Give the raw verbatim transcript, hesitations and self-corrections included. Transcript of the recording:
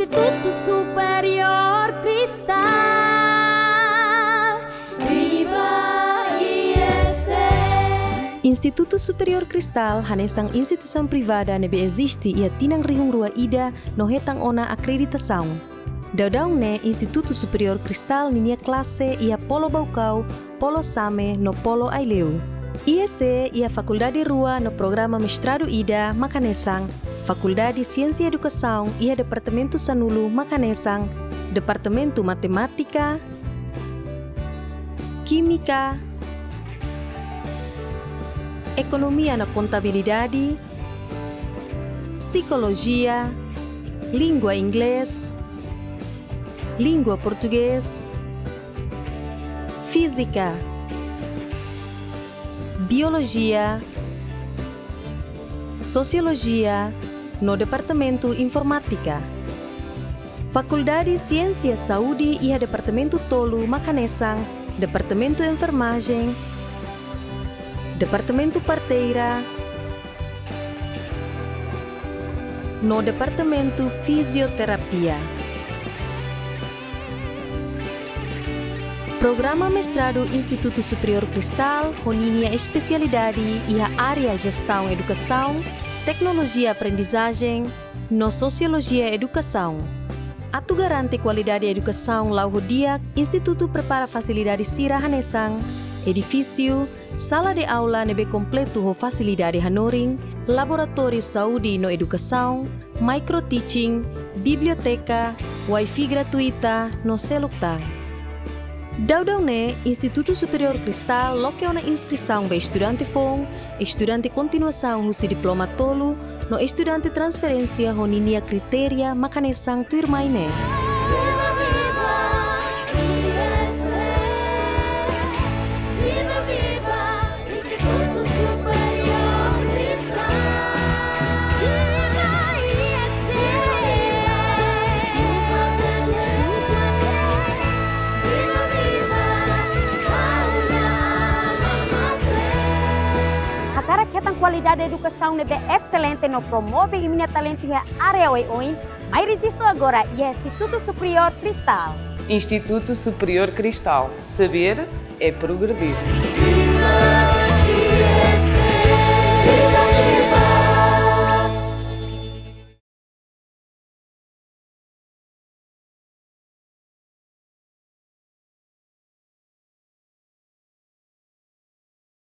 Instituto Superior Cristal. Viva I S C! Instituto Superior Cristal hanesan instituisaun privada ne'ebé eziste iha tinan rihun rua ida no hetan ona akreditasaun. Daudaun ne'e Instituto Superior Cristal ninia klase iha Polo Baucau, Polo Same no Polo Aileu. I S C iha fakuldade rua no programa mestradu ida mak hanesan: Fakuldade Siénsia Edukasaun iha Departamentu sanulu mak hanesan Departamentu Matemátika, Kímika, Ekonomia no Kontabilidade, Psikolojia, Língua Inglés, Língua Portugés, Fízika, Biolojia, Sosiolojia no Departamentu Informátika. Fakuldade Siénsia Saúde iha departamentu tolu mak hanesan Departamentu Enfermajen, Departamentu Parteira no Departamentu Fizioterapia. Programa mestradu Instituto Superior Cristal ho ninia espesialidade iha área Jestaun Edukasaun, Teknolojia Aprendizajen no Sosiolojia Edukasaun. Atu garante kualidade edukasaun la'o ho di'ak, Institutu prepara fasilidade sira hanesan edifísiu, sala de aula ne'ebé kompletu ho fasilidade hanorin, laboratóriu saúde no edukasaun, micro teaching, biblioteka, wifi gratuita no seluk tan. Daudaun ne'e Instituto Superior Cristal loke ona inskrisaun ba estudante foun, estudante kontinuasaun husi diploma tolu, no estudante transferénsia ho ninia kritéria mak hanesan tuirmai ne'e. Viva, viva, I S C! Viva, viva, Instituto Superior Cristal! Viva I S C! Viva, viva, viva, viva, Paula Alma Mater! Hakarak hetan kualidade edukasaun ne'ebé eselente no promove imi-nia talentu iha área oioin, mai rejistu agora iha Instituto Superior Cristal. Instituto Superior Cristal. Saber é progredir.